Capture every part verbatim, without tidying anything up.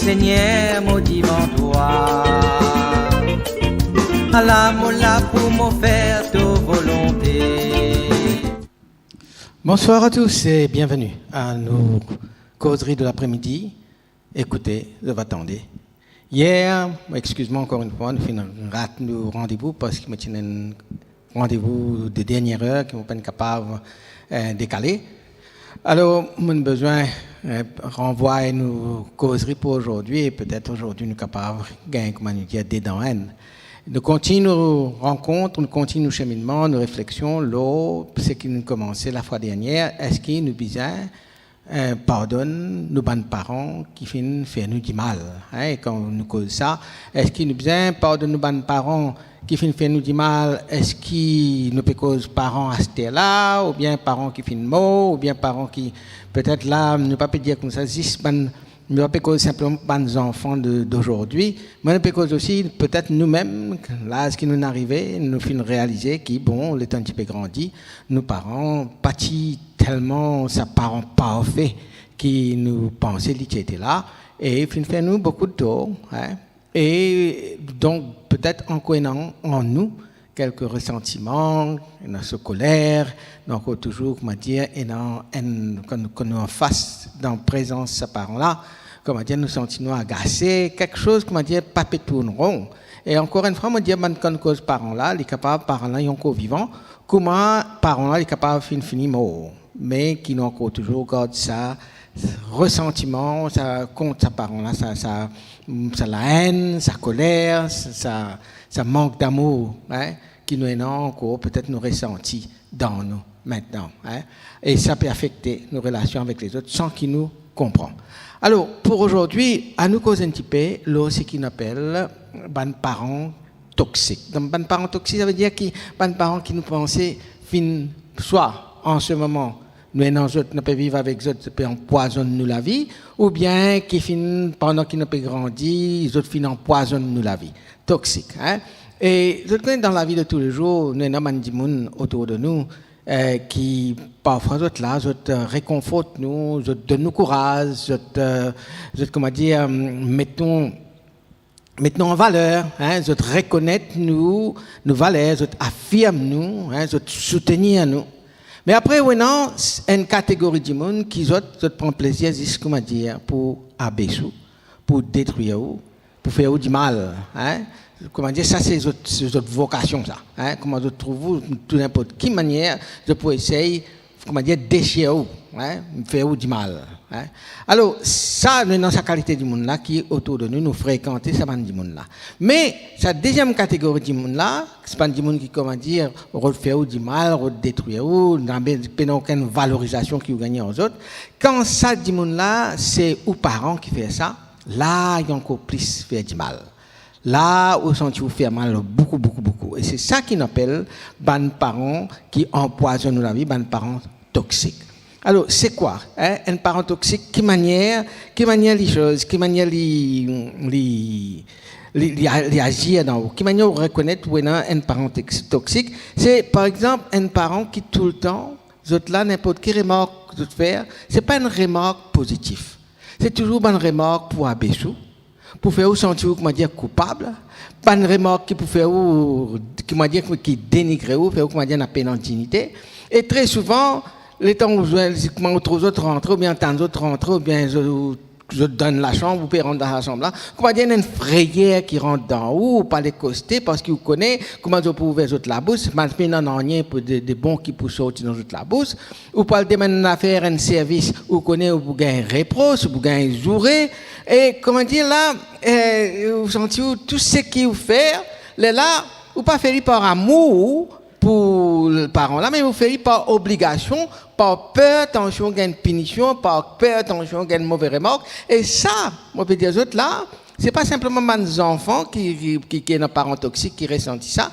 Seigneur, mo divan twa. Ala mo la pou mo fer to volonte. Bonsoir à tous et bienvenue à nos causeries de l'après-midi. Ekoute, zot va tande. Yer, exkiz mwa ankor enn fwa, nou finn rat nou randevou parski mo ti ena enn randevou de dernier er ki mo pa'nn kapav, eh, dekale. Alor, mo bizin, eh, ranvway nou kozri pou azordi, e petet azordi nou kapav gagn, kouma nou dir, dedan enn. Nou kontign nou rankont, nou kontign nou seminnman, nou refleksion lor seki nou komanse lafwa dernier. Eski nou bizin, eh, pardonn nou bann paran ki finn fer nou dimal, hein? E kan nou koz sa, eski nou bizin pardonn nou bann paran ki finn fer nou dimal? Eski nou pe koz paran aster la, oubien paran ki finn mor, oubien paran ki, petet la, nou pa pe dir koumsa, zis bann, nou pa pe koz sinpleman bann zanfan de, dozordi, me nou pe koz osi petet noumem, laz ki nou arive, nou finn realize ki, bon, letan nou ti pe grandi, nou paran pa ti telman sa paran parfe ki nou panse li ti ete la, e finn fer nou boukou tor, hein. E donk, petet ankor ena an nou kelke resantiman, ena so koler, nou ankor touzour, kouma dir, ena enn, kan, kan nou anfas, dan prezans sa paran la, kouma dir, nou santi nou agase, kiksoz, kouma dir, pa pe tourn ron. E ankor enn fwa, mo dir, bann, kan nou koz paran la, li kapav paran la li ankor vivan, kouma paran la li kapav finn fini mor. Me ki nou ankor touzour gard sa resantiman, sa kont sa paran la, sa, sa, sa laenn, sa koler, sa, sa, sa mank damour, hein, ki nou ena ankor, petet nou resanti dan nou aster, hein, e sa pe afekte nou relasion avek lezot san ki nou konpran. Alor, pou azordi, anou koz enn tipe lor seki nou apel bann paran toksik. Donk, bann paran toksik, savedir ki bann paran ki nou panse finn, swa an se moman, nou ena zot, nou pe viv avek zot, zot pe anpwazonn nou lavi, oubien ki finn, pandan ki nou pe grandi, zot finn anpwazonn nou lavi. Toksik, hein? E zot kone, dan lavi de toulezour, nou ena bann dimoun otour de nou, eh, ki parfwa zot la, zot, eh, rekonfort nou, zot donn nou kouraz, zot, eh, zot, kouma dir, eh, met nou, met nou an valer, hein, zot rekonet nou, nou valer, zot afirm nou, hein, zot soutenir nou. Me apre, ou ena enn kategori dimoun ki zot, zot pran plezir zis, kouma dir, pou abes ou, pou detrir ou, pou fer ou dimal, hein. Kouma dir, sa se zot, se zot vokasion sa, hein. Kouma zot trouv ou, tou ninport ki manier, zot pou esey, kouma dir, desir ou, hein, fer ou dimal, hein. Alor, sa, nou ena sa kalite dimoun la ki otour de nou, nou frekante sa bann dimoun la. Me sa deziem kategori dimoun la, se bann dimoun ki, kouma dir, rod fer ou dimal, rod detrir ou, napa, pena okenn valorizasion ki ou gagne ar zot. Kan sa dimoun la, se ou paran ki fer sa, la, li ankor plis fer dimal. La, ou santi ou fer mal boukou, boukou, boukou. E se sa ki nou apel bann paran ki anpwazonn nou lavi, bann paran toksik. Alor, se kwa, hein, enn paran toksik? Ki manier, ki manier li soz, ki manier li, li, li, li a-, li azir dan ou? Ki manier ou rekonet ou ena enn paran toks-, toksik? Se, par exanp, enn paran ki toultan, zot la, ninport ki remark zot fer, se pa enn remark pozitif. Se touzour bann remark pou abes ou, pou fer ou santi ou, kouma dir, koupab, bann remark ki pou fer ou, kouma dir, ki denigre ou, fer ou, kouma dir, napa pena dignite. E tre souvan, letan ou zwenn, kouma ou trouv zot rantre, oubien tann zot rantre, oubien zot, zot dan lasam, ou pe rant dan lasam la, kouma dir, ena enn freyer ki rant dan ou, ou pa le koste, parski ou kone kouma zot pou ouver zot labous, pa pena nanye pou de, de bon ki pou sorti dan zot labous. Ou pou al demann enn zafer, enn servis, ou kone ou pou gagn repros, ou pou gagn zoure, e, kouma dir la, eh, ou santi ou, tou seki ou fer, lerla, ou pa fer li par amour pou paran la, me ou fer li par obligasion, par per tansion gagn pinision, par per tansion gagn move remark. E sa, mo pe dir zot la, se pa sinpleman bann zanfan ki, ki, ki, ki ena paran toksik ki resanti sa.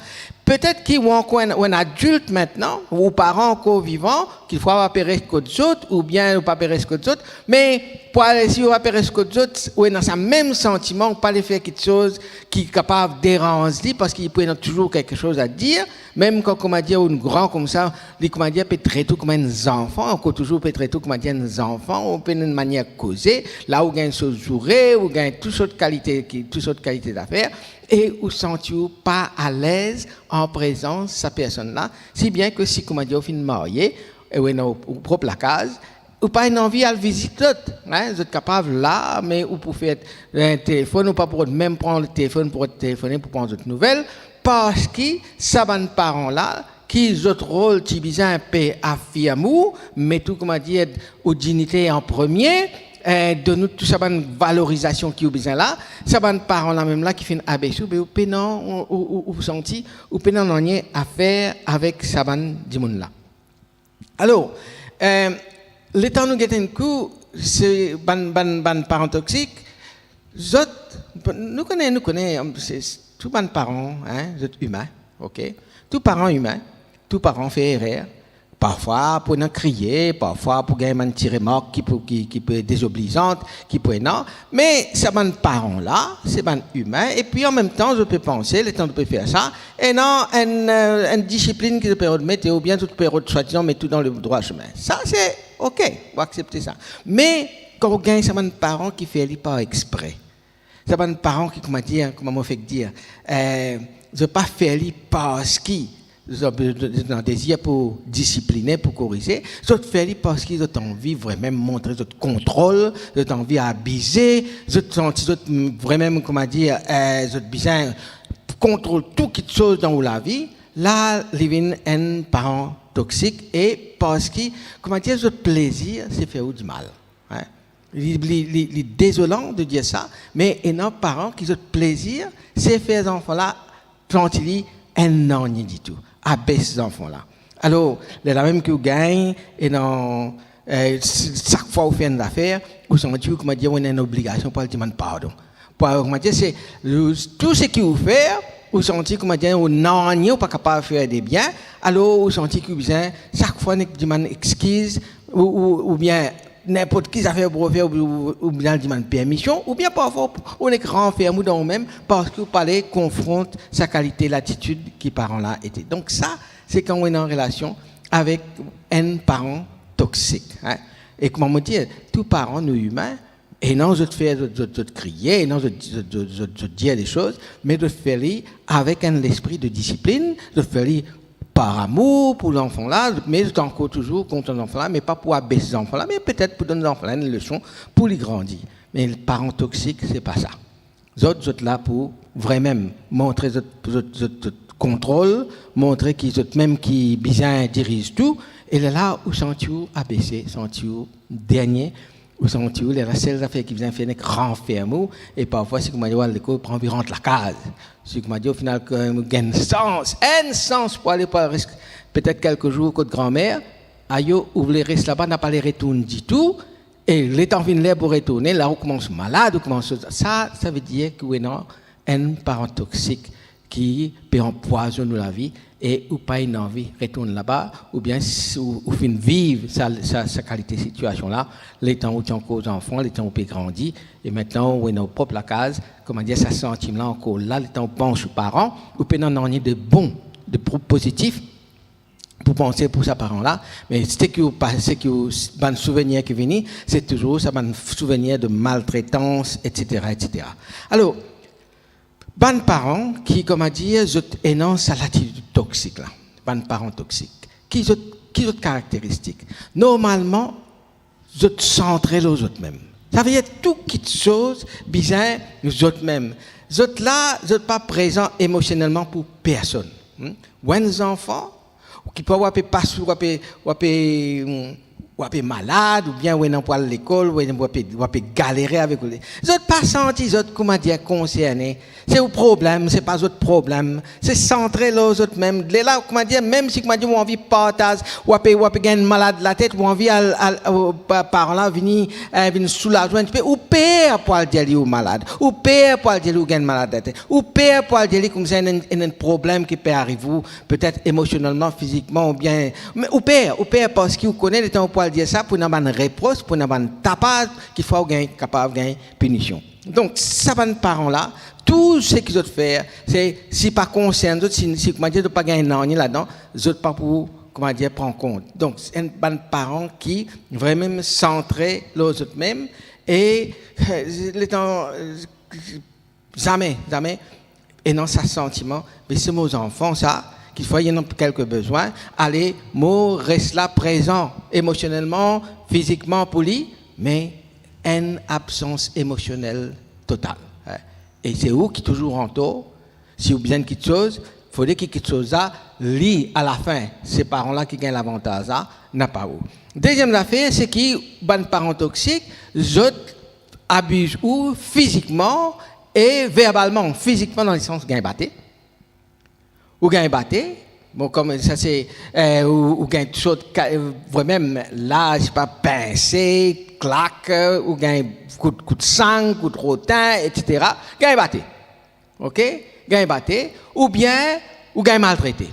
Petet ki ou ankor enn, ou enn adilt aster, ou paran ankor vivan, kikfwa ou pa pe res kot zot, oubien ou pa pe res kot zot, me pou al, si ou pa pe res kot zot, ou ena sa mem santiman, ou pa le fer kiksoz ki kapav deranz li, parski li pou ena touzour kiksoz a dir, mem kan, koumadir, ou gran koumsa, li, koumadir, pe tret ou kouma enn zanfan, ankor touzour pe tret ou, koumadir, enn zanfan, ou pena enn manier koze, la ou gagn so zoure, ou gagn tou sort kalite, ki, tou sort kalite zafer, e ou santi ou pa alez an prezans sa personn la, si bien ke si, koumadir, ou finn marye, e ou ena ou, ou prop lakaz, ou pa ena anvi al vizit zot, hein, zot kapav la, me ou pou fer, eh, telefonn, ou pa pou rod mem pran telefonn pou rod telefone pou pran zot nouvel, parski sa bann paran la, ki zot rol ti bizin pe afirm ou, met ou, koumadir, ou dinite an premie, eh, donn ou tou sa bann valorizasion ki ou bizin la, sa bann paran la mem la ki finn abes ou, be ou pena, ou, ou, ou, ou santi, ou pena nanye a fer avek sa bann dimoun la. Alor, eh, letan nou get enn kou, se bann, bann, bann paran toksik, zot, nou kone, nou kone, se, tou bann paran, hein, zot imin, ok? Tou paran imin, tou paran fer erer. Parfwa pou ena kriye, parfwa pou gagn bann ti remark ki pou, ki, ki pe dezoblizan, ki pou ena. Me sa bann paran la, se bann imin, epi an mem tan, zot pe panse, letan zot pe fer sa, ena enn, eh, enn disiplin ki zot pe rod mete, oubien zot pe rod swadizan met ou dan le drwa simin. Sa, se ok, ou aksepte sa. Me kan ou gagn sa bann paran ki fer li par expre, sa bann paran ki, koumadir, kouma mo fek dir, eh, zot pa fer li parski zot, zot, zot ena dezir pou disipline, pou korize, zot fer li parski zot anvi vremem montre zot kontrol, zot anvi abize, zot santi zot, mm, vremem, koumadir, eh, zot bizin kontrol tou kiksoz dan ou lavi, la, li vinn enn paran toksik, e parski, koumadir, zot plezir, se fer ou dimal. Hein? Li, li, li, li dezolan de dir sa, me ena paran ki zot plezir, se fer zanfan la santi li enn nanye ditou, abes zanfan la. Alor, lerla mem ki ou gagn, ena, eh, s-, sak fwa ou fer enn zafer, ou santi ou, koumadir, ou ena enn obligasion pou al dimann pardon. Pou, koumadir, se, tou seki ou fer, ou santi, koumadir, ou nanye, ou pa kapav fer de bien, alor ou santi ki ou bizin, sak fwa, nek dimann exkiz, ou, ou, oubien ninport ki zafer pou fer, ou, ou, ou bizin dimann permision, oubien parfwa ou, ou nek ranferm ou dan ou mem, parski ou pa le konfront sa kalite latitid ki paran la ete. Donk sa, se kan ou ena relasion avek enn paran toksik, hein. E kouma mo dir, tou paran nou imin, ena zot fer, zot, zot, zot kriye, ena zot, zot, zot, zot, zot dir de soz, me zot fer li avek enn lespri de disiplin, zot fer li par amour pou zanfan la, me zot ankor touzour kontan zanfan la, me pa pou abes zanfan la, me petet pou donn zanfan la enn leson pou li grandi. Me paran toksik, se pa sa. Zot, zot la pou vremem montre zot, zot, zot, zot kontrol, montre ki zot mem ki bizin diriz tou, e lerla ou santi ou abese, santi ou dernie, ou santi ou lerla sel zafer ki bizin fer nek ranferm ou, e parfwa, si koumadir ou al lekol, ou pa anvi rant lakaz. Si koumadir, ofinal, ki ou gagn enn sans, enn sans pou ale, pou al res petet kelke zour kot granmer, ayo, ou vle res laba, napa le retourn ditou, e letan finn ler pou retourne, la ou koumans malad, ou koumans, sa, sa ve dir ki ou ena enn paran toksik ki pe anpwazonn ou lavi e ou pa ena anvi retourn laba, oubien si ou, ou finn viv sa, sa, sa kalite sitiasion la, letan ou ti ankor zanfan, letan ou pe grandi, e aster ou ena ou prop lakaz, koumadir, sa santiman la ankor la, letan ou pans ou paran, ou pena nanye de bon, de pro-, pozitif, pou panse pou sa paran la, me seki ou pa, seki ou, bann souvenir ki vini, se touzour sa bann souvenir de maltretans, et cetera, et cetera. Alor, bann paran ki, koumadir, zot ena sa latitid toksik la, bann paran toksik, ki zot, ki zot karakteristik? Normalman, zot santre lor zot mem. Sa ve dir tou kiksoz bizin zot mem. Zot la, zot pa prezan emosionelman pou personn. Hmm? Ou enn zanfan, ou kikfwa ou ape pas, ou ape, ou ape, hmm, ou ape malad, oubien ou ena pou al lekol, ou ena pou ape, ou ape galere avek ou. Zot pa santi zot, koumadir, konserne. Se ou problem, se pa zot problem. Se santre lor zot mem. Lerla, koumadir, mem si, koumadir, ou anvi partaz, ou ape, ou ape gagn malad latet, ou anvi al, al, ou pa-, paran la vini, eh, vinn soulaz ou enn tipe, ou per pou al dir li ou malad. Ou per pou al dir li ou gagn malad latet. Ou per pou al dir li koumsa ena enn, enn, enn problem ki pe ariv ou, petet emosionelman, fizikman, oubien, me ou per, ou per parski ou kone letan ou pou al dir sa, pou ena bann repros, pou ena bann tapaz, kikfwa ou gagn, kapav gagn pinision. Donk, sa bann paran la, tou seki zot fer, se, si pa konsern zot, si, si, koumadir, zot pa gagn nanye ladan, zot pa pou, koumadir, pran kont. Donk, enn bann paran ki vremem santre lor zot mem, e, eh, letan, eh, zame, zame ena sa santiman, me se mo zanfan sa, kikfwa li ena kelke bezwin, ale, mo res la prezan emosionelman, fizikman pou li, me enn absans emosionel total, eh. E se ou ki touzour antor, si ou bizin kiksoz, fode ki kiksoz la, li, alafin, se paran la ki gagn lavantaz la, napa ou. Deziem zafer, se ki bann paran toksik, zot abiz ou fizikman e verbalman. Fizikman, dan lesans gagn bate. Ou gagn bate. Bon, kouma sa se, eh, ou, ou gagn tou sort ka-, vremem, la, se pa pinse, klak, ou gagn kout, kout sang, kout rotin, et cetera. Gagn bate. Ok? Gagn bate, oubien ou gagn maltrete.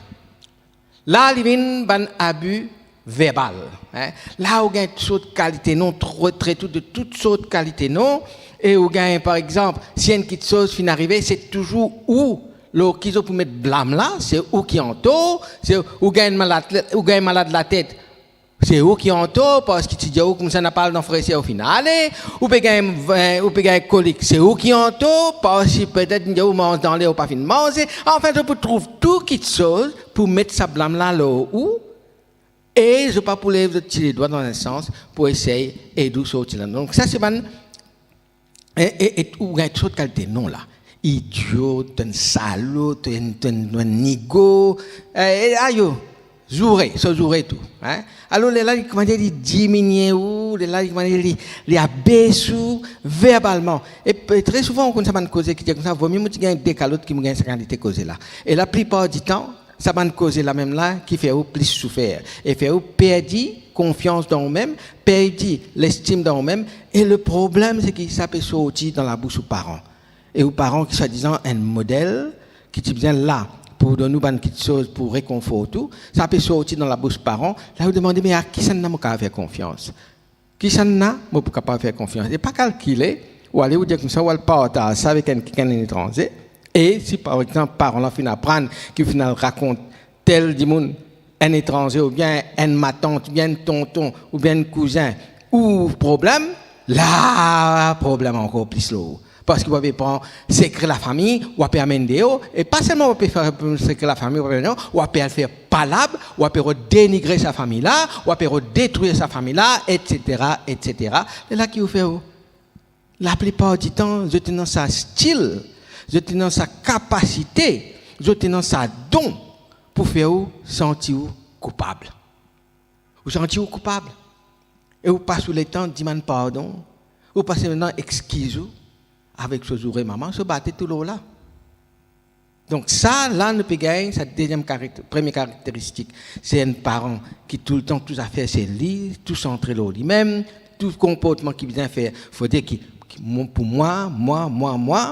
La, li vinn bann abi verbal, hein. La, ou gagn tou sort kalite non, tro-, tret ou de tou sort kalite non, e ou gagn, par exanp, si enn kiksoz finn arive, se touzour ou lor ki zot pou met blam la, se ou ki antor, se ou gagn malad, ou gagn malad latet, se ou ki antor, parski ti dir ou koumsa napa al dan freser, ou finn ale, ou pe gagn, ou pe gagn kolik, se ou ki antor, parski petet ti dir ou manz dan ler, ou pa finn manze. Anfin, zot pou trouv tou kiksoz pou met sa blam la lor ou, e zot pa pou lev zot ti ledwa dan enn sans pou esey ed ou sorti ladan. Donk sa se bann, e, e, e ou gagn tou sort kalite non la. Idiot, enn salot, enn, enn, enn nigo, e, e, ayo, zoure, so zoure tou, hein. Alor, lerla, li, koumadir, li diminie ou, lerla, li, koumadir, li, li abes ou verbalman. E pe-, tre souvan, ou konn sa bann koze ki dir koumsa, vomie mo ti gagn de kalot ki mo gagn sa kalite koze la. E laplipar ditan, sa bann koze la mem la ki fer ou plis soufer e fer ou perdi konfians dan ou mem, perdi lestim dan ou mem, e le problem, se ki sa pe sorti dan labous ou paran. E ou paran ki swadizan enn model, ki ti bizin la pou donn ou bann kiksoz pou rekonfort ou, sa pe sorti dan labous paran, la ou demande, me a kisannla mo kapav fer konfians? Kisannla mo pou kapav fer konfians? E pa kalkile, ou ale, ou dir koumsa, ou al partaz sa avek enn, kikenn, enn etranze, e si, par exanp, paran la finn aprann ki ou finn al rakont tel dimoun, enn etranze, oubien enn matant, oubien enn tonton, oubien enn kouzin, ou problem, la, problem ankor plis lor ou. Parski ou ape pran sekre lafami, ou ape amenn deor, e pa selman ou ape fer sekre lafami, ou ape amenn deor, ou ape al fer palab, ou ape rod denigre sa fami la, ou ape rod detrir sa fami la, et cetera, et cetera. Lerla ki ou fer ou? Laplipar ditan, zot ena sa stil, zot ena sa kapasite, zot ena sa don pou fer ou santi ou koupab. Ou santi ou koupab. E ou pas ou letan dimann pardon, ou pas ou letan exkiz ou avek so zoure mama, so bate tou lor la. Donk sa la, nou pe gagn sa deziem karakter-, premie karakteristik, se enn paran ki toultan tou zafer se li, tou santre lor limem, tou konportman ki bizin fer, fode ki, ki mo-, pou mwa, mwa, mwa, mwa.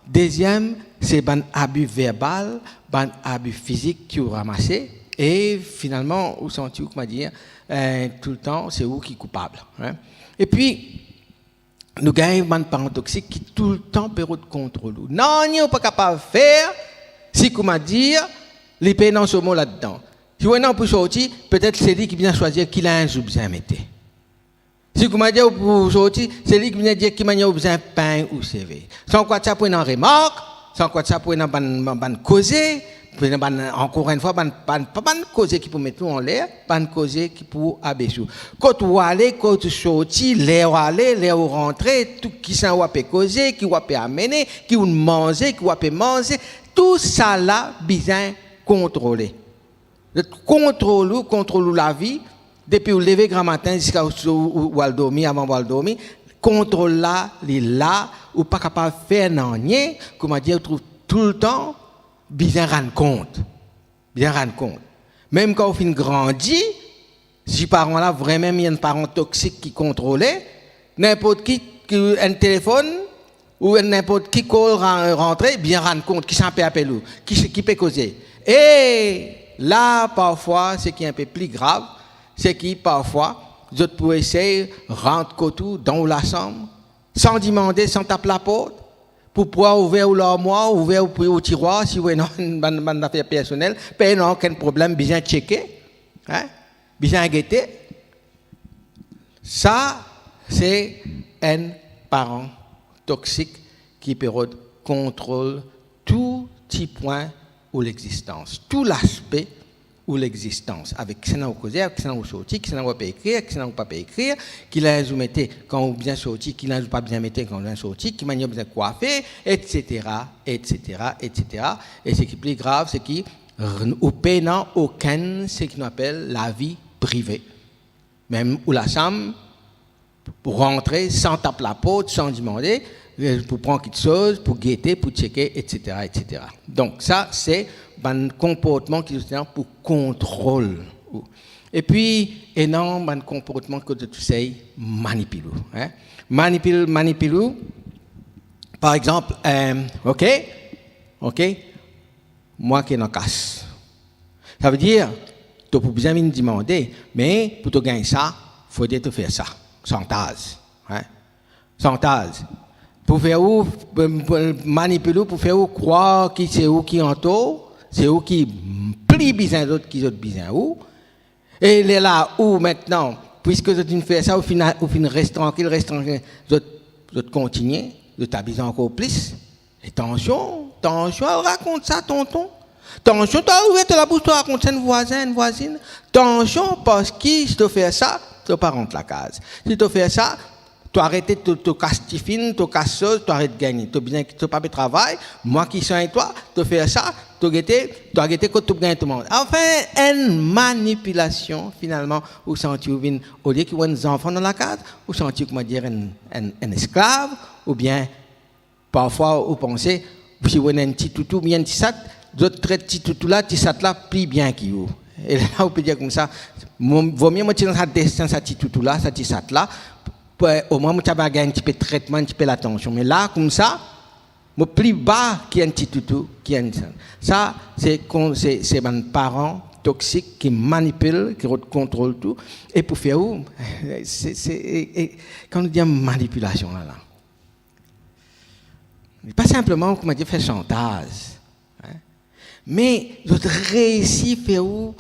Deziem, se bann abi verbal, bann abi fizik ki ou ramase, e finalman, ou santi ou, koumadir, eh, toultan, se ou ki koupab, hein. Epi, nou gagn bann paran toksik ki toultan pe rod kontrol ou. Nanye ou pa kapav fer, si, koumadir, li pena so mo ladan. Si ou ena pou sorti, petet se li ki bizin swazir ki linz ou bizin mete. Si, koumadir, ou pou sorti, se li ki bizin dir ki manier ou bizin pegn ou seve. San krwar sa pou ena remark, san krwar sa pou ena bann, bann, bann koze, pou ena bann, ankor enn fwa, bann, bann, pa bann koze ki pou met ou anler, bann koze ki pou abes ou. Kot ou ale, kot ou sorti, ler ou ale, ler ou rantre, tou kisannla ou ape koze, ki ou ape amene, ki ou manze, ki ou ape manze, tousala bizin kontrole. Zot kontrol ou, kontrol ou lavi, depi ou leve gramatin ziska ou, ou, ou al dormi, avan ou al dormi, kontrol la, li la, ou pa kapav fer nanye, koumadir, ou trouv toultan bizin rann kont. Bizin rann kont. Mem kan ou finn grandi, si paran la vremem enn paran toksik ki kontrole, ninport ki, ki enn telefonn ou enn ninport ki call ra-, rantre, bizin rann kont kisannla pe apel ou, ki, ki pe koze. E la, parfwa, seki enpe pli grav, seki parfwa zot pou esey rant kot ou, dan ou lasam, san dimande, san tap laport, pou pran, ouver ou larmwar, ouver ou, ou tirwar, si ou ena bann, bann zafer personel, pena okenn problem, bizin tcheke, hein? Bizin gete. Sa, se enn paran toksik ki pe rod kontrol tou ti pwin ou lexistans, tou laspe ou lexistans, avek kisannla ou koze, avek kisannla ou sorti, kisannla ou pe ekrir, kisannla ou pa pe ekrir, ki linz ou mete kan ou bizin sorti, ki linz ou pa bizin mete kan ou bizin sorti, ki manier ou bizin kwafe, et cetera, et cetera, et cetera. E seki pli grav, seki r-, ou pena okenn seki nou apel lavi prive. Mem ou lasam, pou rantre san tap laport, san dimande, pou pran kiksoz, pou gete, pou tcheke, et cetera, et cetera. Donk sa, se bann konportman ki zot ena pou kontrol ou. Epi, ena bann konportman ki zot esey manipil ou, hein. Manipil, manipil ou, par exanp, eh, ok, ok, mwa ki ena kas. Savedir, to pou bizin vinn dimande, me pou to gagn sa, fode to fer sa. Santaz, hein? Santaz. Pou fer ou, pou, pou manipil ou, pou fer ou krwar ki se ou ki antor, se ou ki pli bizin zot ki zot bizin ou. E lerla ou, mintnan, pwiske zot finn fer sa, ou finn, ou finn res trankil, res trankil, zot, zot kontigne, zot abiz ankor plis. E tansion, tansion, al rakont sa tonton. Tansion, to al ouver to labous, to rakont sa enn vwazin, enn vwazinn. Tansion, parski si to fer sa, to pa rant lakaz. Si to fer sa, to arete, to, to kas tifin, to kas soz, to aret gagne. To bizin, to pa pe travay, mwa ki swagn twa, to fer sa, to gete, to al gete kot to pou gagn to manze. Anfin, enn manipilasion, finalman, ou santi ou vinn, olie ki ou enn zanfan dan lakaz, ou santi ou, koumadir, enn, enn, enn esklav, oubien parfwa, ou panse, si ou ena enn ti toutou, oubien enn ti sat, zot tret ti toutou la, ti sat la pli bien ki ou. E la, ou pe dir koumsa, mo, vomie mo ti dan sa desten, sa ti toutou la, sa ti sat la, pou, omwin mo ti ava gagn enn tipe tretman, enn tipe latansion. Me la, koumsa, mo pli ba ki enn ti toutou, ki enn ti sat. Sa, se kon, se, se bann paran toksik ki manipil, ki rod kontrol tou, e pou fer ou, se, se, e, e, kan nou dir manipilasion la, la, li pa sinpleman, koumadir, fer santaz, hein? Me zot reisi fer ou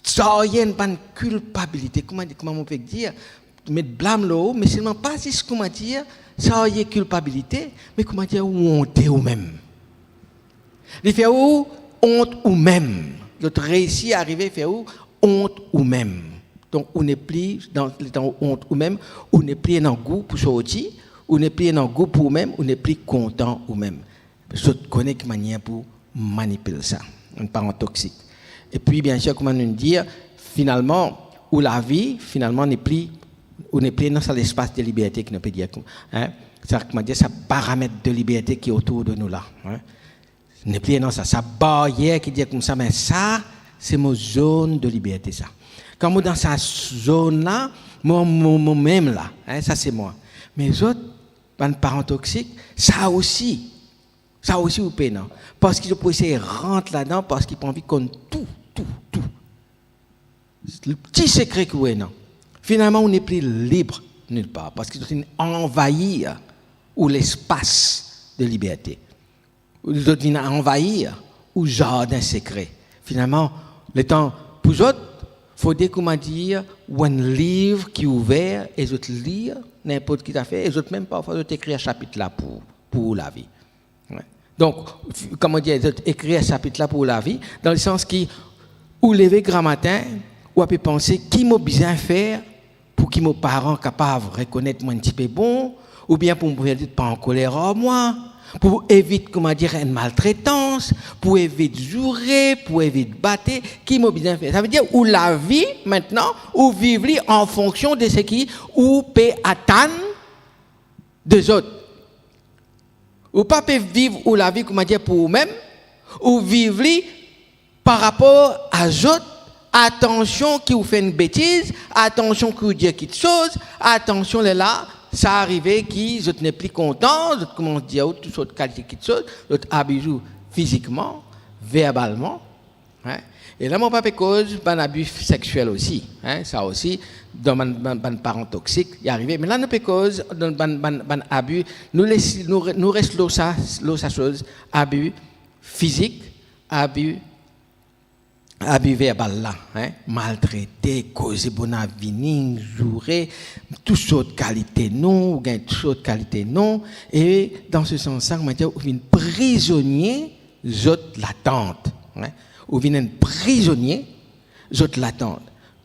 sarye enn bann kilpabilite, kouma, kouma mo pe dir, met blam lor ou, me selman pa zis, koumadir, sarye kilpabilite, me, koumadir, ou onte oumem. Li fer ou ont oumem. Zot reisi arive fer ou ont oumem. Donk, ou nepli, dan letan ou ont oumem, ou nepli ena gou pou sorti, ou nepli ena gou pou oumem, ou nepli kontan oumem. Zot kone ki manier pou manipil sa, enn paran toksik. Epi, biensir, kouma nou dir, finalman, ou lavi, finalman, nepli, ou nepli ena sa lespas de liberte ki nou pe dir, hein? Sa, koumadir, sa paramet de liberte ki otour de nou la, hein? Nepli ena sa, sa baryer ki dir koumsa, me sa, se mo zone de liberte, sa. Kan mo dan sa zone la, mo, mo, momem la, hein, sa se mwa. Me zot, bann paran toksik, sa osi, sa osi ou pena. Parski zot pou esey rant ladan, parski pou anvi konn tou, tou, tou. Ti sekre ki ou ena. Finalman, ou nepli lib nilpar, parski zot inn anvayir ou lespas de liberte. Zot vinn anvayir ou zardin sekre. Finalman, letan pou zot, fode, koumadir, ou enn liv ki ouver e zot lir ninport ki zafer, e zot mem parfwa zot ekrir sapit la pou, pou ou lavi. Wi. Donk, f-, koumadir, zot ekrir sapit la pou ou lavi, dan lesans ki ou leve gramatin, ou ape panse, ki mo bizin fer pou ki mo paran kapav rekonet mwa enn tipe bon, oubien pou mo evit pa ankoler ar mwa, pou evit, koumadir, enn maltretans, pou evit zoure, pou evit bate, ki mo bizin fer? Savedir, ou lavi, mintnan, ou viv li an fonksion de seki ou pe atann de zot. Ou pa pe viv ou lavi, koumadir, pou oumem, ou viv li par rapor a zot. Atansion ki ou fer enn betiz, atansion ki ou dir kitsoz, atansion lerla sa arive ki zot nepli kontan, zot koumans dir ou tou sort kalite kitsoz, zot abiz ou fizikman, verbalman, hein. E la mo pa pe koz bann abi sexiel osi, hein, sa osi, dan bann, bann, bann paran toksik, li arive. Me la nou pe koz dan bann, bann, bann abi, nou les, nou re-, nou res lor sa, lor sa soz, abi fizik, abi, abi verbal la, hein, maltrete, koze bona vini, zoure, tou sort kalite non, ou gagn tou sort kalite non, e dan se sans la, mo dir, ou vinn prizonie zot latant, hein. Ou vinn enn prizonie zot latant.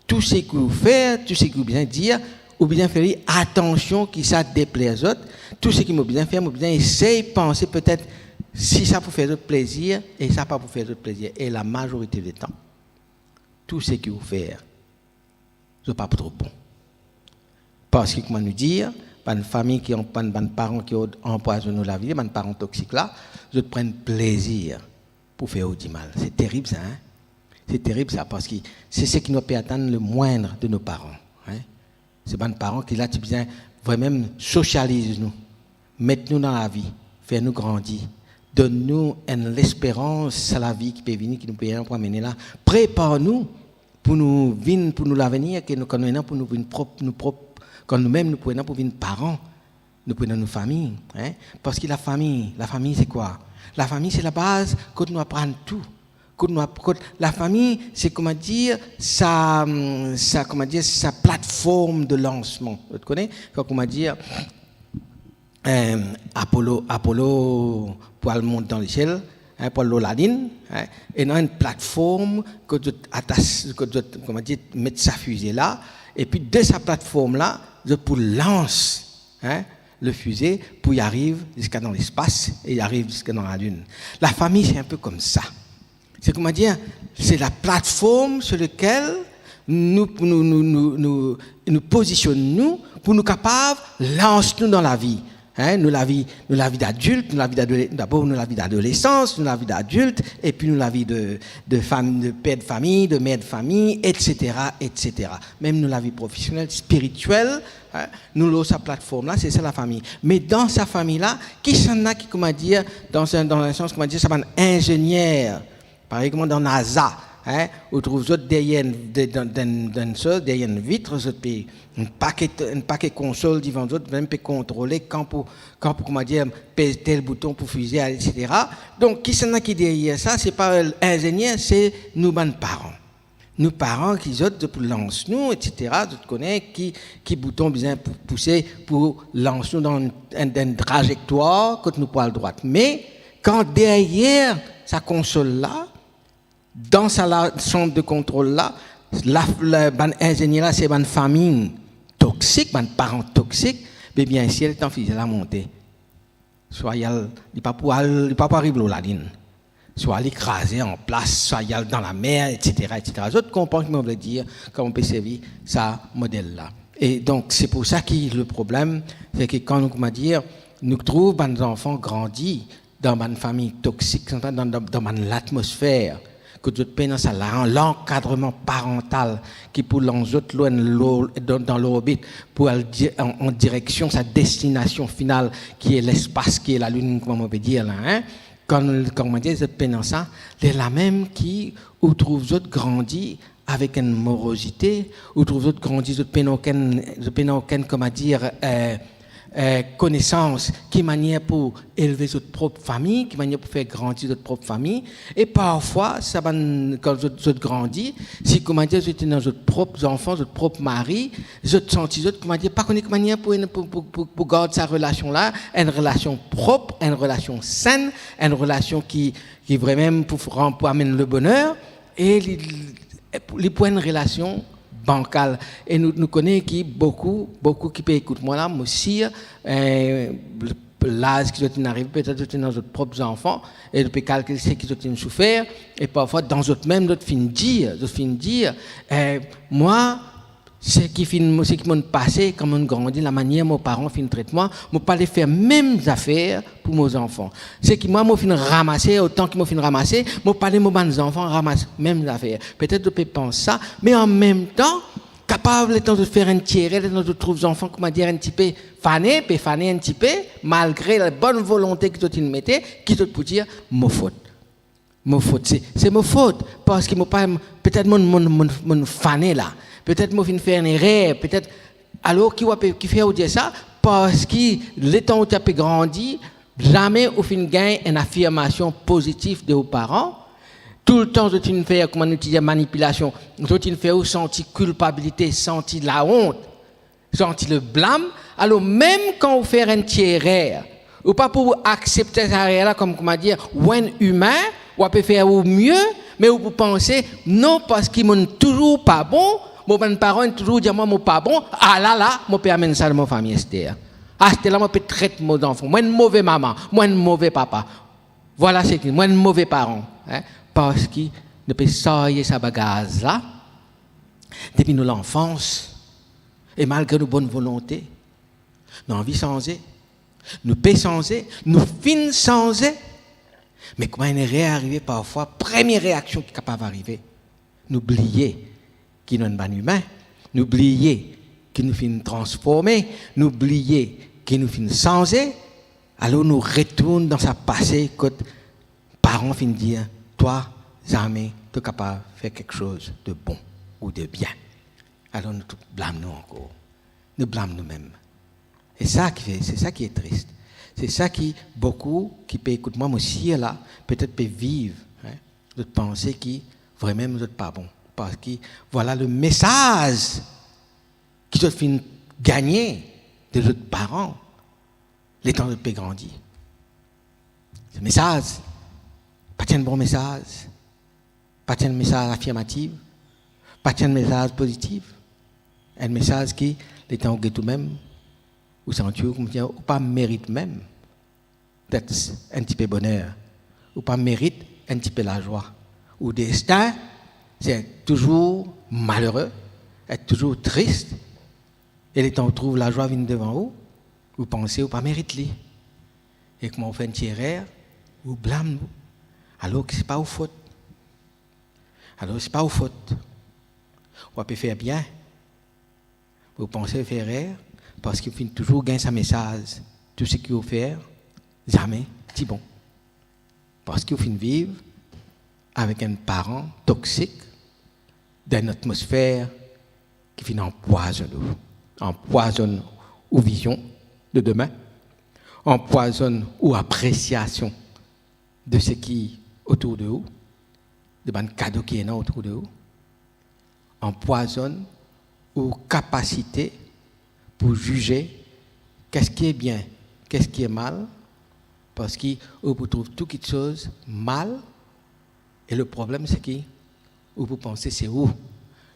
Tou seki ou fer, tou seki ou bizin dir, ou bizin fer li atansion ki sa depler zot. Tou seki mo bizin fer, mo bizin esey panse petet si sa pou fer zot plezir e sa pa pou fer zot plezir. E lamazorite letan, tou seki ou fer, zot pa pou tro bon. Parski, kouma nou dir, bann fami ki an-, bann, bann paran ki anpwazonn nou lavi, bann paran toksik la, zot pran plezir pou fer ou dimal. Se terib sa, hein? Se terib sa, parski se seki nou pe atann lemwin de nou paran, hein? Se bann paran ki la ti bizin vremem sosializ nou, met nou dan lavi, fer nou grandi, donn nou enn lesperans sa lavi ki pe vini, ki nou pe, pou amene la, prepar nou pou nou vinn, pou nou lavenir, ke nou, kan nou ena pou nou vinn prop, nou prop, kan noumem nou pou ena pou vinn paran, nou pou ena nou fami, hein? Parski lafami, lafami se kwa? Lafami se labaz kot nou aprann tou. Kot nou ap-, kot lafami, se, kouma dir, sa, sa, kouma dir, sa platform de lansman. Zot kone, kan, kouma dir, eh, Apollo, Apollo pou al mont dan lesiel, hein, pou al lor lalinn, hein, ena enn platform kot zot atas, kot zot, kouma dir, met sa fize la, epi de sa platform la, zot pou lans, hein, le fize pou li ariv ziska dan lespas e li ariv ziska dan lalinn. Lafami, se enpe koumsa. Se, kouma dir, se la platform sur lekel nou, nou, nou pozisionn nou pou nou kapav lans nou dan lavi. Hein, nou lavi, nou lavi dadilt, nou lavi dadole-, dabor nou lavi dadolesans, nou lavi dadilt, epi nou lavi de, de fam-, de per de fami, de mer de fami, et cetera, et cetera. Mem nou lavi profesionel, spiritiel, hein, nou lor sa platform la, se sa lafami. Me dan sa fami la, kisannla ki, kouma dir, dan sa, dan enn sans, kouma dir, sa bann inzenier, parey kouma dan NASA, hein, ou trouv zot deryer enn, de, dan, dan, dan enn soz, deryer enn vit, zot pe, enn pake, enn pake konsol divan zot, mem pe kontrole kan pou, kan pou, kouma dir, pez tel bouton pou fize, et cetera. Donk, kisannla ki deryer sa? Se pa inzenier, se nou bann paran. Nou paran ki zot, zot pou lans nou, et cetera. Zot kone ki, ki bouton bizin pou pouse pou lans nou dan enn, enn trazektwar kot nou pou al drwat. Me kan deryer sa konsol la, dan sa la, sant de kontrol la, la, la, bann inzenier la, se bann fami toksik, bann paran toksik, be biensir, letan fize la monte, swa li al, li pa pou al, li pa pou ariv lor lalinn, swa li kraze anplas, swa li al dan lamer, et cetera, et cetera. Zot konpran ki mo vle dir kan mo pe servi sa model la. E donk, se pou sa ki le problem, se ki kan nou, kouma dir, nou trouv bann zanfan grandi dan bann fami toksik, dan, dan, dan bann latmosfer, kot zot pena sa la, lankadreman parantal ki pou lans zot lor enn lor-, dan, dan lorbit pou al di-, an, an direksion sa destinasion final ki e lespas, ki e lalinn, kouma mo pe dir la, hein. Kan, kan mo dir zot pena sa, lerla mem ki ou trouv zot grandi avek enn morozite, ou trouv zot grandi, zot pena okenn, zot pena okenn, kouma dir, eh, eh, konesans, ki manier pou elve zot prop fami, ki manier pou fer grandi zot prop fami. E parfwa, sa bann, kan zot, zot grandi, si, kouma dir, zot ena zot prop zanfan, zot prop mari, zot santi zot, kouma dir, pa kone ki manier pou, pou, pou, pou, pou gard sa relasion la, enn relasion prop, enn relasion senn, enn relasion ki, ki vremem pou ran-, pou amenn leboner, e li, li pou enn relasion bankal. E nou, nou kone ki boukou, boukou ki pe ekout mwa la, mo sir, eh, laz ki zot inn arive, petet zot ena zot prop zanfan, e zot pe kalkil seki zot inn soufer, e parfwa dan zot mem, zot finn dir, zot finn dir, eh, mwa, Seki finn, seki monn pase kan monn grandi, lamanier mo paran finn tret mwa, mo pa le fer mem zafer pou mo zanfan. Seki mwa mo finn ramase, otan ki mo finn ramase, mo pa le mo bann zanfan ramas mem zafer. Petet zot pe pans sa, me anmemtan, kapav letan zot fer enn ti erer, letan zot trouv zanfan, koumadir, enn tipe fane, pe fane enn tipe, malgre labonn volonte ki zot inn mete, ki zot pou dir, "Mo fot." Mo fot, se, se mo fot, parski mo pa, petet monn, monn, monn, monn fane la, petet mo finn fer enn erer, petet, alor ki ou ape, kifer ou dir sa? Parski letan ou ti ape grandi, zame ou finn gagn enn afirmasion pozitif de ou paran. Toultan zot inn fer, kouma nou ti dir, manipilasion, zot inn fer ou santi kilpabilite, santi laont, santi leblam. Alor, mem kan ou fer enn ti erer, ou pa pou aksepte sa erer la kom, koumadir, ou enn imin, ou ape fer ou mie, me ou pou panse, "Non, parski monn touzour pa bon, mo bann paran inn touzour dir mwa mo pa bon, ala la, mo pe amenn sa dan mo fami aster. Aster la, mo pe tret mo zanfan, mo enn move mama, mo enn move papa. Vwala seki, mo enn move paran." Hein? Parski nou pe sarye sa bagaz la depi nou lanfans, e malgre nou bonn volonte, nou anvi sanze, nou pe sanze, nou finn sanze, me kouma enn erer arive parfwa, premie reaksion ki kapav arive, nou bliye ki nou enn bann imin, nou bliye ki nou finn transforme, nou bliye ki nou finn sanze, alor nou retourn dan sa pase kot paran finn dir, "Twa, zame to kapav fer kiksoz de bon ou de bien." Alor nou tou blam nou ankor. Nou blam noumem. E sa ki, se sa ki tris. Se sa ki boukou ki pe ekout mwa, mo sir la, petet pe viv, hein, zot panse ki vremem zot pa bon. Parski vwala le mesaz ki zot finn gagne de zot paran letan zot pe grandi. Se mesaz, pa ti enn bon mesaz, pa ti enn mesaz afirmatif, pa ti enn mesaz pozitif, enn mesaz ki, letan ou get oumem, ou santi ou koumsi ou pa merit mem. That's enn tipe boner. Ou pa merit enn tipe lazwa. Ou destin, se et touzour malere, et touzour tris. E letan ou trouv lazwa vinn devan ou, ou panse ou pa merit li. E kouma ou fer enn ti erer, ou blam ou. Alor ki se pa ou fot. Alor se pa ou fot. Ou ape fer bien. Ou panse ou fer erer, parski ou finn touzour gagn sa mesaz, tou seki ou fer, zame ti bon. Parski ou finn viv avek enn paran toksik, dan enn atmosfer ki finn anpwazonn ou, anpwazonn ou vizion de demin, anpwazonn ou apresiasion de seki otour de ou, de bann kado ki ena otour de ou, anpwazonn ou kapasite pou zize qu'est-ce qui est bien, qu'est-ce qui est mal, parski ou pou trouv tou kiksoz mal, e le problem se ki ou pou panse se ou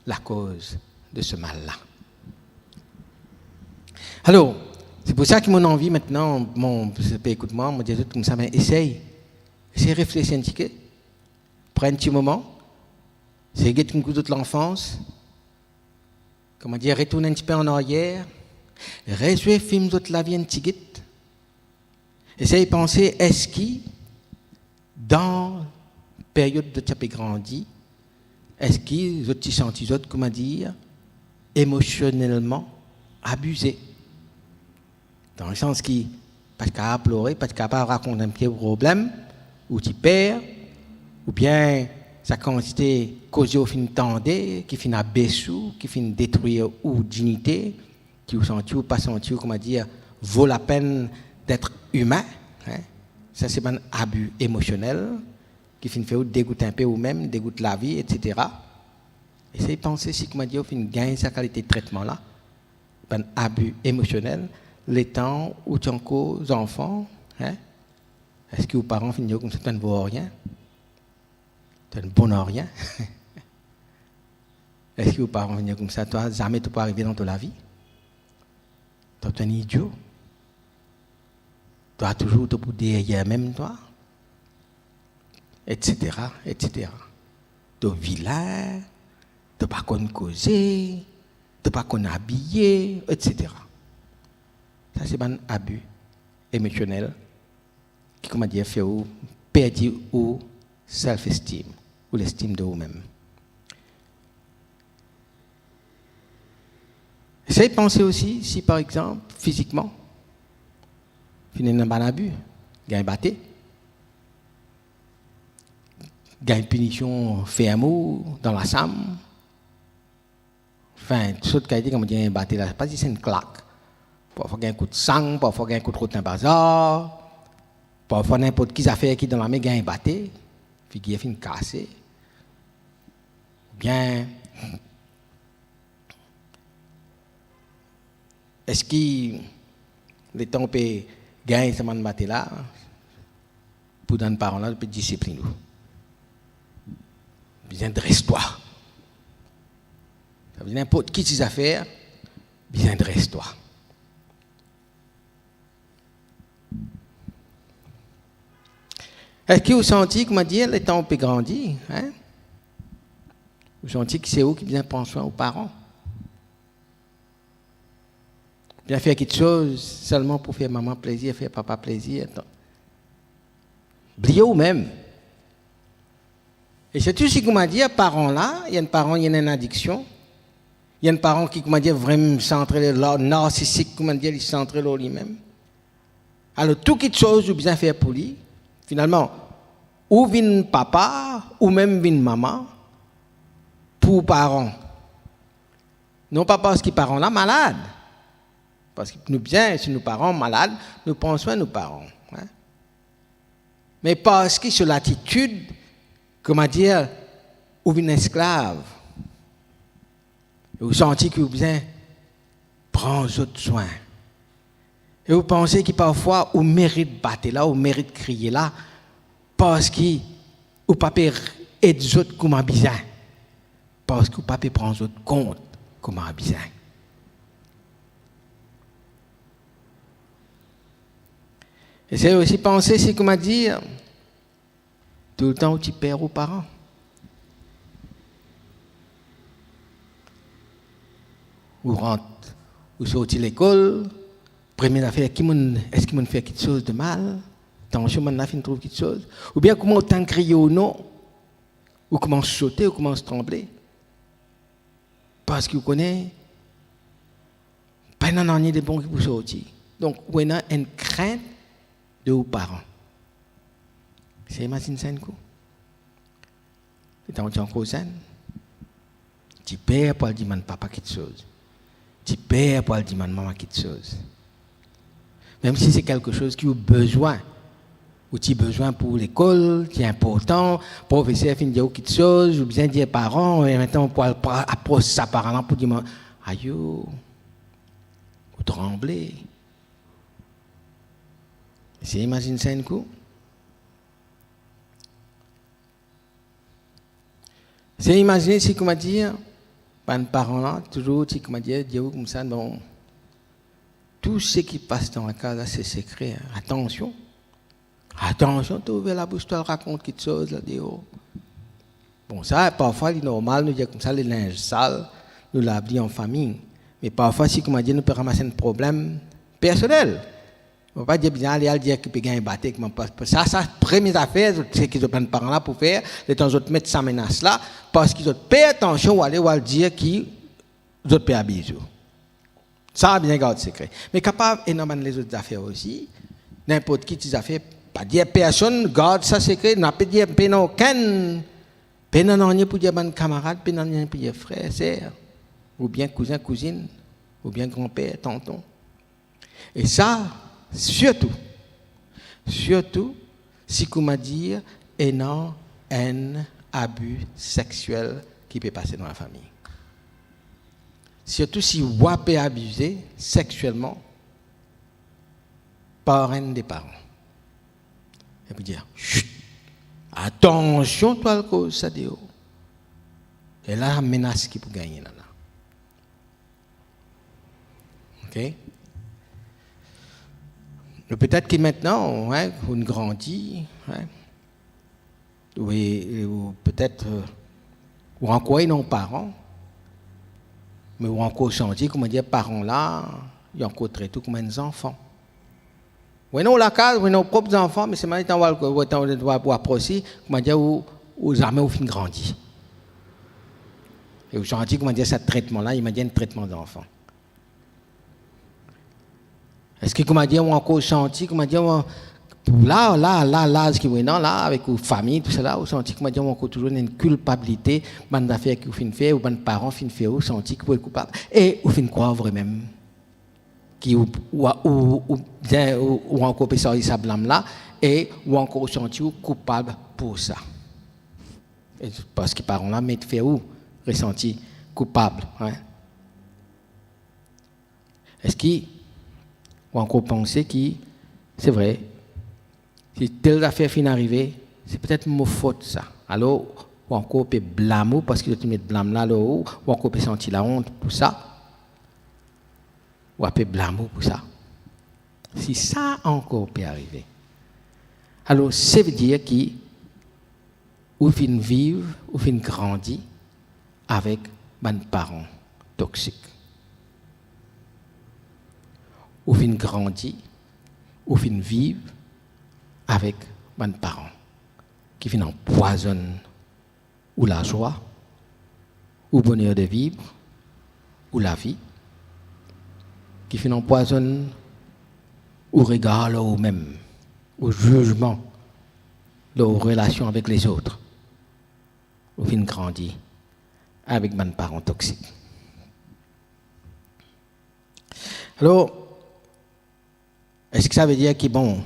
lakoz de se mal la. Alor, se pou sa ki mo anvi aster, bon, se pe ekout mwa, mo dir zot koumsa, me esey, esey reflesi enn tipe, pran enn ti moman, esey get enn kou zot lanfans, koumadir, retourn enn tipe an aryer, rezwe fim zot lavi enn tigit, esey panse, eski dan period zot ti ape grandi, eski zot ti santi zot, koumadir, emosionelman abize? Dan lesans ki pa ti kapav plore, pa ti kapav rakont enn pie problem, ou ti per, oubien sa kantite koze ou finn tande, ki finn abes ou, ki finn detrir ou dinite, ki ou santi ou pa santi ou, koumadir, vo lapenn d'être imin, hein? Sa se bann abi emosionel ki finn fer ou degout enpe oumem, degout lavi, et cetera. Esey panse si, koumadir, ou finn gagn sa kalite tretman la, bann abi emosionel, letan ou ti ankor zanfan, hein? Eski ou paran finn dir ou koumsa, "Twa, to ena vo arien, to ena bon arien"? Eski ou paran finn dir ou koumsa, "Twa, zame to pou arive dan to lavi, twa, to ena idio, twa touzour to pou deryer mem twa," et cetera, et cetera. To vilin, to pa konn koze, to pa konn abiye, et cetera. Sa se bann abi emosionel ki, koumadir, fer ou perdi ou self-esteem, ou lestim de ou mem. Sey panse osi si, par exanp, fizikman, finn ena bann abi, gagn bate, gagn pinision ferm ou dan lasam, anfin, sort kalite, koumadir, gagn bate la, pa zis enn klak. Parfwa gagn kout sang, parfwa gagn kout rot dan bazar, parfwa ninport ki zafer ki dan lame gagn bate, figir finn kase. Oubien, eski letan ou pe gagn sa bann bate la, pou dan paran la, ou pe disiplinn ou? Bizin dres twa. Sa ve dir ninport ki ti zafer, bizin dres twa. Eski ou santi, koumadir, letan ou pe grandi, hein, ou santi ki se ou ki bizin pran swin ou paran? Oubien fer kiksoz selman pou fer mama plezir, fer papa plezir, atann, bliye ou mem. E sirtou si, koumadir, paran la, ena enn paran, ena enn adiksion, ena enn paran ki, koumadir, vremem santre lor, narsisik, koumadir, li santre lor limem. Alor, tou kiksoz ou bizin fer pou li, finalman, ou vinn papa, ou mem vinn mama, pou paran. Non pa parski paran la malad, parski nou bizin, si nou paran malad, nou pran swin nou paran, hein. Me parski so latitid, koumadir, ou vinn esklav, e ou santi ki ou bizin pran zot swin, e ou panse ki parfwa ou merit bate la, ou merit kriye la, parski ou pa pe ed zot kouma bizin, parski ou pa pe pran zot kont kouma bizin. Esey osi panse si, koumadir, toultan ou ti per ou paran. Ou rant, ou sorti lekol, premie zafer, ki monn, eski monn fer kiksoz de mal? Atansion, bann la finn trouv kiksoz. Oubien kouma ou tann kriye ou non, ou koumans sote, ou koumans tranble. Parski ou kone, pa ena nanye de bon ki pou sorti. Donk, ou ena enn krint de ou paran. Sey imazinn sa enn kou. Letan ou ti ankor zenn, ti per pou al dimann papa kiksoz, ti per pou al dimann mama kiksoz. Mem si se kiksoz ki ou bizin, ou ti bizin pou lekol, ti inportan, profeser finn dir ou kiksoz, ou bizin dir paran, e aster pou al pra-, apros sa paran la pou dimann, ayo, ou tranble. Sey imazinn sa enn kou. Sey imazine si, koumadir, bann paran la touzour ti, koumadir, dir ou koumsa, non, tou seki pas dan lakaz la, se sekre, hein. Atansion, atansion, to ouver labous, to al rakont kiksoz la deor. Bon, sa, parfwa, li normal, nou dir koumsa, lelinz sal, nou lav li an fami. Me parfwa, si, koumadir, nou pe ramas enn problem personel, mo pa dir bizin ale al dir ki pe gagn bate, kouma pa, sa, sa, premie zafer, zot, seki zot bann paran la pou fer, letan zot met sa menas la, parski zot per, atansion, ou ale, ou al dir ki zot pe abiz ou. Sa, bizin gard sekre. Me kapav ena bann lezot zafer osi, ninport ki ti zafer, pa dir personn, gard sa sekre, nou pa pe dir, pena okenn, pena nanye pou dir bann kamarad, pena nanye pou dir frer, ser, oubien kouzin, kouzinn, oubien granper, tanton. E sa, sirtou, sirtou si, koumadir, ena enn abi sexiel ki pe pase dan lafami. Sirtou si wa pe abize sexielman par enn de paran. E pou dir, "Chut, atansion, to al koz sa deor." E la, menas ki pou gagne la, la. Ok? Donk, petet ki aster, hein, ou grandi, hein, ou, ou petet, euh, ou ankor ena paran, Me ou ankor santi, koumadir, paran la, li ankor tret ou kouma enn zanfan. Ou ena ou lakaz, ou ena ou prop zanfan, me selman letan ou al, ou, letan ou, ou, ou apros li, koumadir ou, ou zame ou finn grandi. E ou santi, koumadir, sa tretman la, li, koumadir, enn tretman zanfan. Eski, koumadir, ou ankor santi, koumadir, ou an-, la, la, la, laz ki ou ena la, avek ou fami, tousala, ou santi, koumadir, ou ankor touzour ena enn kilpabilite, bann zafer ki ou finn fer, ou bann paran finn fer ou, santi ki ou koupab, e ou finn krwar vremem ki ou, ou, ou, ou, ou, ou ankor pe sarz sa blam la, e ou ankor santi ou koupab pou sa. E parski paran la met fer ou resanti koupab, hein? Eski ou ankor panse ki, se vre, si tel zafer finn arive, se petet mo fot sa. Alor, ou ankor pe blam ou, parski zot inn met blam la lor ou, ou ankor pe santi laont pou sa, ou ape blam ou pou sa. Si sa ankor pe arive, alor, savedir ki ou finn viv, ou finn grandi avek bann paran toksik. Ou finn grandi, ou finn viv avek bann paran ki finn anpwazonn ou lazwa, ou boner de viv, ou lavi, ki finn anpwazonn ou regar lor oumem, ou zizman lor ou relasion avek lezot. Ou finn grandi avek bann paran toksik. Alor, eski sa ve dir ki, bon,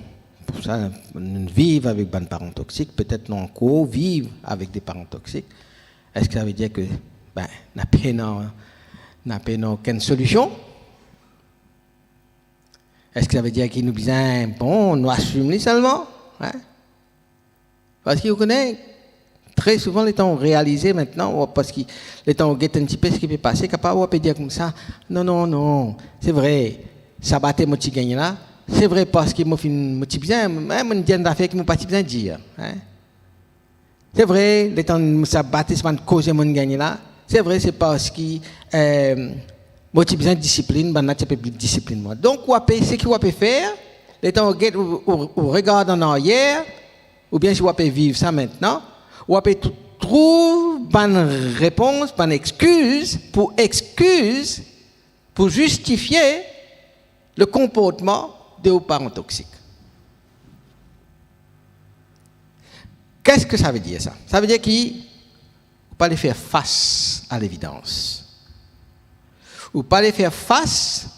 pou sa, nou viv avek bann paran toksik, petet nou ankor viv avek de paran toksik, eski sa ve dir ki, ben, na pena, na pena okenn solision? Eski sa ve dir ki nou bizin, bon, nou asim li selman, hein? Parski ou kone, tre souvan, letan ou realize aster, ou, parski letan ou get enn tipe seki pe pase, kapav ou pe dir koumsa, "Non, non, non, se vre, sa bate mo ti gagne la, se vre, parski mo finn, mo ti bizin, hein, mo dir enn zafer ki mo pa ti bizin dir, hein. Se vre, letan sa bate, sa bann koze mo gagne la, se vre, se parski, eh, mo ti bizin disiplinn, bannla ti pe disiplinn mwa." Donk, ou ape, seki ou ape fer, letan ou get, ou, ou, ou regard an aryer, oubien si ou ape viv sa aster, ou ape tr-, trouv bann repons, bann exkiz pou exkiz, pou zistifie le konportman de ou paran toksik. Qu'est-ce que ça veut dire, ça? Sa ve dir ki ou pa le fer fas a levidans. Ou pa le fer fas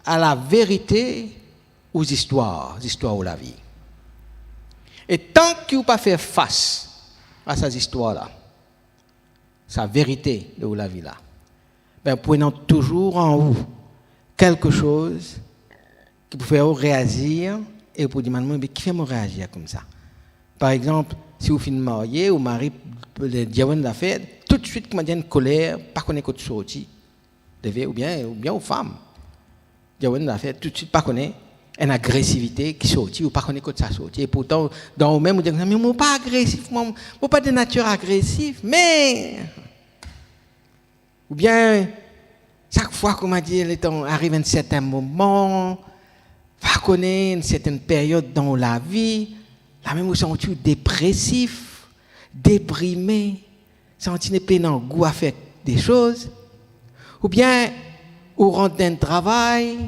a laverite ou zistwar, zistwar ou lavi. E tan ki ou pa fer fas a sa zistwar la, sa verite de ou lavi la, ben, pou ena touzour an ou kelke soz ki pou fer ou reazir e ou pou dimann mwa, "Be, kifer mo reazir koumsa?" Par exanp, si ou finn marye, ou mari dir ou enn zafer, toutswit, koumadir, enn koler, pa kone kot sorti. Leve, oubien, oubien ou fam dir ou enn zafer, toutswit pa kone, enn agresivite ki sorti, ou pa kone kot sa sorti. E pourtan, dan ou mem, ou dir, "Me mo pa agresif, mo, mo pa de natir agresif, me..." Oubien, sak fwa, koumadir, letan ariv enn sertin moman, pa kone, enn sertin peryod dan ou lavi, lamem ou santi ou depresif, deprime, santi nepli ena gou a fer de soz, oubien ou rant dan enn travay,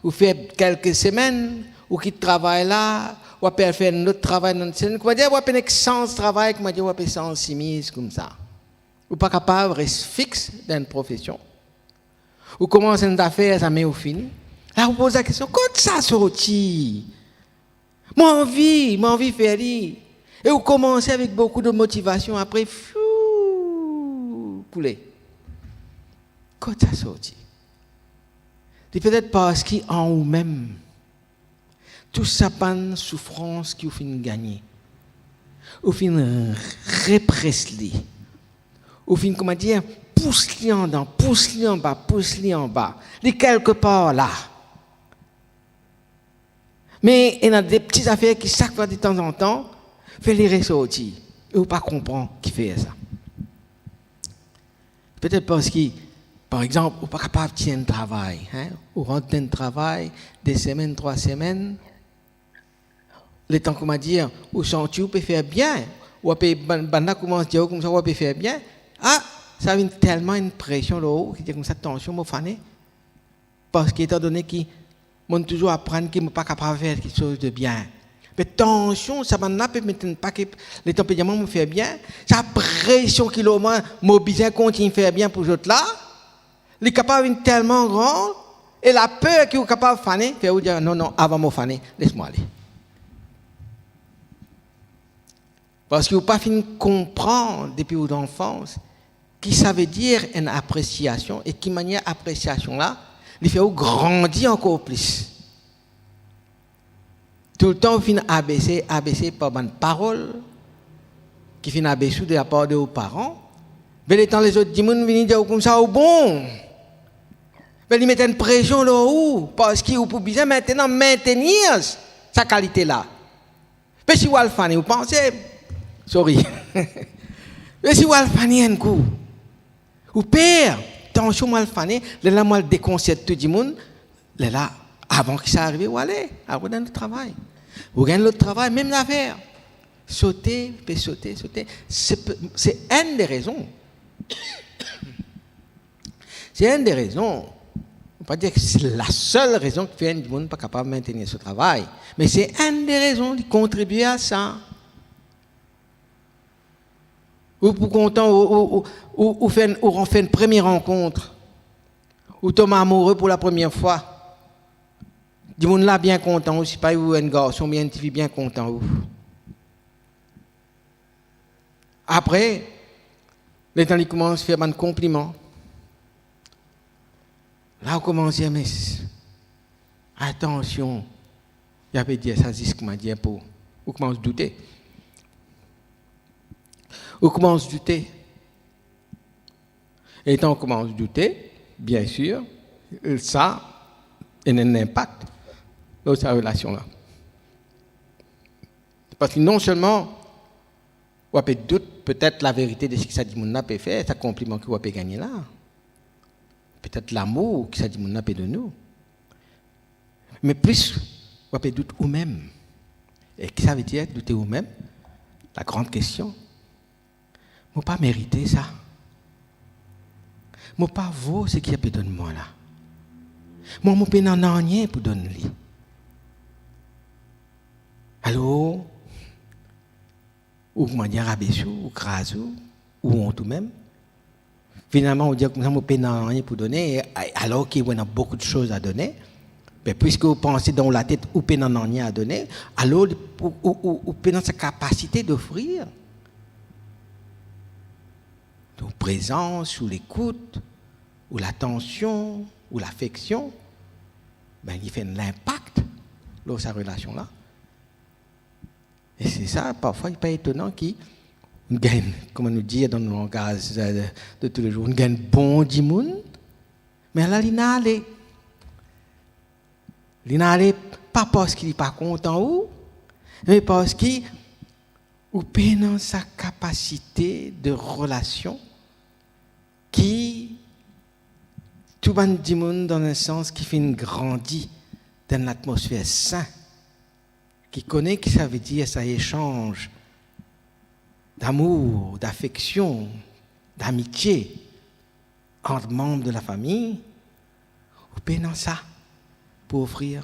ou fer kelke semenn, ou kit travay la, ou ape al fer enn lot travay dan enn semenn, koumadir, ou ape nek sanz travay, koumadir, ou ape sanz simiz koumsa. Ou pa kapav res fix dan enn profesion. Ou koumans enn zafer, zame ou fini. La ou poz lakestion, "Kot sa sorti? Mo anvi, mo anvi fer li." E ou koumanse avek boukou de motivasion, apre, fiou, koule. Kot sa sorti? Li petet parski an ou mem, tou sa bann soufrans ki ou finn gagne, ou finn repres li, ou finn, koumadir, pous li andan, pous li anba, pous li anba. Li kelkepar la. Me ena de pti zafer ki sak fwa detanzantan fer li resorti, e ou pa konpran kifer sa. Petet parski Par exanp, ou pa kapav tir enn travay, hein? Ou rant dan enn travay, de semenn, trwa semenn, letan, koumadir, ou santi ou pe fer bien, ou ape, bann, bann la koumans dir ou koumsa ou ape fer bien, ah, sa vinn telman enn presion lor ou, ki dir koumsa, tansion, mo fane. Parski etandone ki monn touzour aprann ki mo pa kapav fer kiksoz de bien. Me tansion, sa bann la pe met enn pake, letan pe dir mwa mo fer bien, sa presion ki lor mwa, mo bizin kontign fer bien pou zot la, li kapav vinn telman gran, e laper ki ou kapav fane, fer ou dir, "Non, non, avan mo fane, les mwa ale." Parski ou pa finn konpran depi ou lanfans ki savedir enn apresiasion e ki manier apresiasion la, li fer ou grandi ankor plis. Toultan ou finn abese, abese par bann parol ki finn abes ou de lapar de ou paran, be letan lezot dimoun vini dir ou koumsa ou bon, be li met enn presion lor ou, parski ou pou bizin mintenan mintenir sa kalite la. Me si ou al fane, ou panse, sorry. Me si ou al fane enn kou, ou per, tansion mo al fane, lerla mo al dekonsert tou dimoun, lerla, avan ki sa arive, ou ale, al rod enn lot travay. Ou gagn lot travay, mem zafer. Sote, pe sote, sote. Se pe, se enn de rezon. Se enn de rezon, mo pa dir ki se lasel rezon ki fer enn dimoun pa kapav mintenir so travay, me se enn de rezon, li kontribie a sa. Ou pou kontan, ou, ou, ou, ou, ou fer enn, ou fer enn premie rankont, ou tom amoure pou lapremier fwa, dimoun la bien kontan ou, sipa ou enn garson oubien enn tifi bien kontan ou. Apre, letan li koumans fer bann konpliman, la ou koumans dir, "Me atansion, li ape dir sa zis koumadir pou," ou koumans doute. Ou koumans doute. Letan ou koumans doute, biensir, sa ena enn inpak lor sa relasion la. Parski non selman ou ape dout petet laverite de seki sa dimoun la pe fer, sa konpliman ki ou ape gagne la, petet lamour ki sa dimoun la pe donn ou, me plis ou ape dout oumem. E ki savedir doute oumem? Lagran kestion. Mo pa merite sa. Mo pa vo seki li pe donn mwa la. Mwa, mo pena nanye pou donn li. Alor, ou koumadir rabes ou, ou kraz ou, ou ont oumem. Finalman, ou dir koumsa, "Mo pena nanye pou done," e, alor ki ou ena boukou de soz a done. Me piski ou panse dan ou latet ou pena nanye a done, alor ou, ou, ou, ou pena sa kapasite d'ofrir. Ou prezans, ou lekout, ou latansion, ou lafeksion, be, li fer enn linpak lor sa relasion la. E se sa, parfwa, li pa etonan ki nou gagn, kouma nou dir dan nou langaz, eh, de, de toulezour, nou gagn bon dimoun, me ala li ena ale. Li ena ale pa parski li pa kontan ou, me parski ou pena sa kapasite de relasion ki tou bann dimoun, dan enn sans, ki finn grandi dan enn latmosfer sin, ki kone ki savedir sa esanz damour, dafeksion, damitie ant manb de lafami, ou pena sa pou ofrir.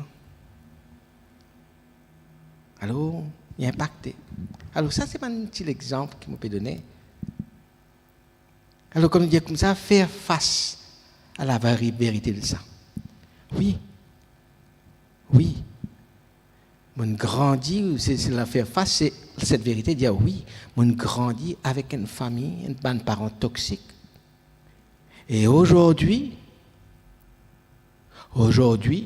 Alor, li inpakte. Alor, sa se bann ti lexanp ki mo pe done. Alor, kouma dir koumsa, fer fas a laveri-, verite de sa. Wi. Wi. Monn grandi, se, se la fer fas, se set verite, dir, wi, monn grandi avek enn fami, enn bann paran toksik. E azordi, azordi,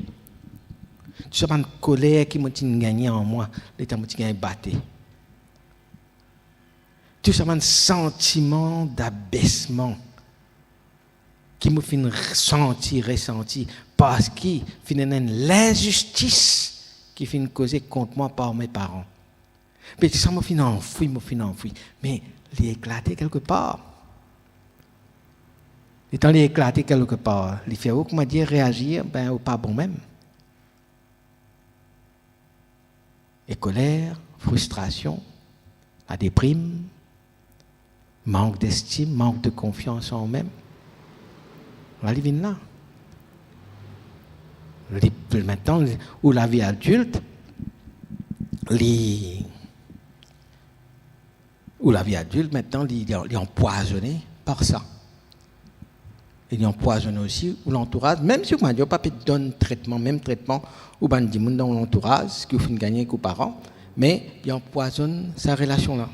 tou sa bann koler ki mo ti gagne an mwa, letan mo ti gagn bate, tou sa bann santiman dabesman ki mo finn santi, resanti, parski finn ena enn linzistis ki finn koze kont mwa par me paran. Pe tou sa mo finn anfwi, mo finn anfwi. Me li eklate kelkepar. Letan li eklate kelkepar, li fer ou, koumadir, reazir, ben, ou pa bon mem. E koler, fristrasion, ladeprim, mank destim, mank de konfians an ou mem. La li vinn la. Li, mintnan, ou lavi adilt, li, ou lavi adilt, mintnan, li, li, li anpwazone par sa. E li anpwazone osi ou lantouraz, mem si ou, koumadir, ou pa pe donn tretman, mem tretman ou bann dimoun dan ou lantouraz ki ou finn gagne ek ou paran, me li anpwazonn sa relasion la.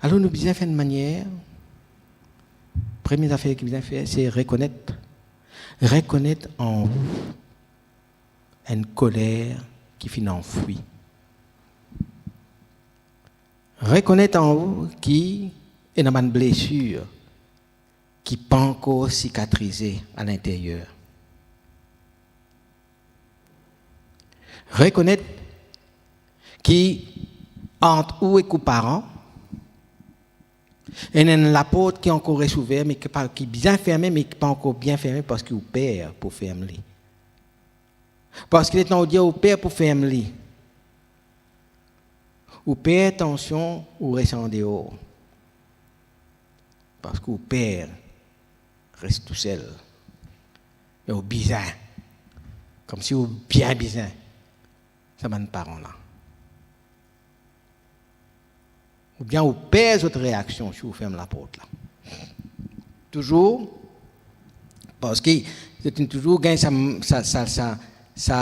Alor, nou bizin fer enn manier, premie zafer ki bizin fer, se rekonet, rekonet an ou enn koler ki finn anfwi. Rekonet an ou ki ena bann blesir ki pankor sikatrize a linteryer. Rekonet ki ant ou ek ou paran, ena enn laport ki ankor res ouver, me ki pa, ki bizin ferme, me ki pa ankor bien ferme, parski ou per pou ferm li. Parski letan ou dir ou per pou ferm li, ou per tansion ou res andeor. Parski ou per res tousel. E ou bizin, koumsi ou bien bizin sa bann paran la. Oubien ou per zot reaksion si ou ferm laport la. Touzour, parski zot inn touzour gagn sa, sa, sa, sa, sa,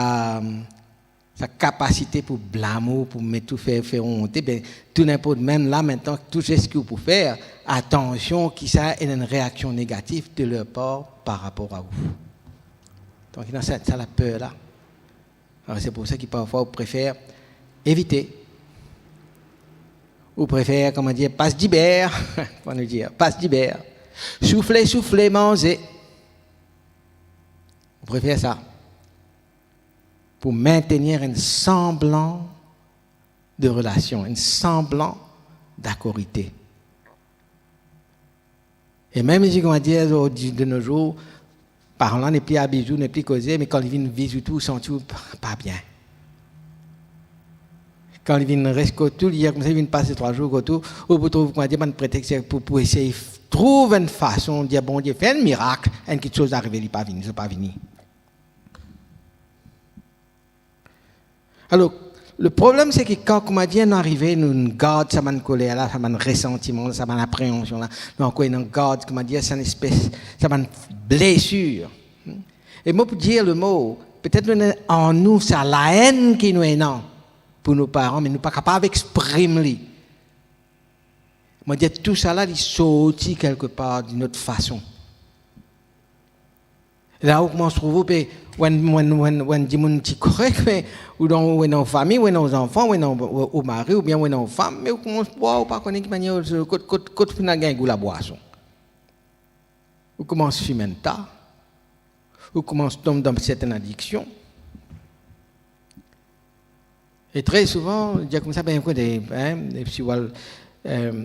sa kapasite pou blam ou, pou met ou, fer, fer onte, be, tou ninport, mem la, mintnan, tou zes ki ou pou fer, atansion ki sa ena enn reaksion negatif de leur par par rapor a ou. Donk, ena sa, sa laper la. Alor, se pou sa ki parfwa ou prefer evite. Ou prefer, koumadir, pas diber, kouma nou dir, pas diber. Soufle, soufle, manze. Ou prefer sa. Pou mintenir enn sanblan de relasion, enn sanblan dakorite. E mem si, koumadir, zordi, de nos jours, paran la nepli a bizou, nepli koze, me kan li vinn vizit ou, ou santi ou pa, pa bien. Kan li vinn res kot ou, li dir koumsa, li vinn pas trwa zour kot ou, ou pou trouv, koumadir, bann pretex pou, pou esey f-, trouv enn fason, dir, Bondie, fer enn mirak, enn kiksoz arive, li pa vini, li pa vini. Alor, le problem, se ki kan, koumadir, nou arive, nou, nou gard sa bann koler la, sa bann resantiman la, sa bann apreansion la, nou ankor ena gard, koumadir, sa enn espes, sa bann blesir. E mo pou dir le mo, petet nou ena an nou sa laenn ki nou ena pou nou paran, me nou pa kapav exprim li. Mo dir, tousala, li sorti kelkepar, d'une autre façon. La, ou koumans trouv ou pe, ou enn, ou enn, ou enn, ou enn dimoun ti korek, me ou dan, ou ena ou fami, ou ena ou zanfan, ou ena ou, ou, ou mari, oubien ou ena ou fam, me ou koumans bwar, ou pa kone ki manier, kot, kot, kot finn al gagn gou labwason. Ou koumans fim enn ta, ou koumans tom dan sertenn adiksion. E tre souvan, dir koumsa, be, kote, hein, e si ou al, euh,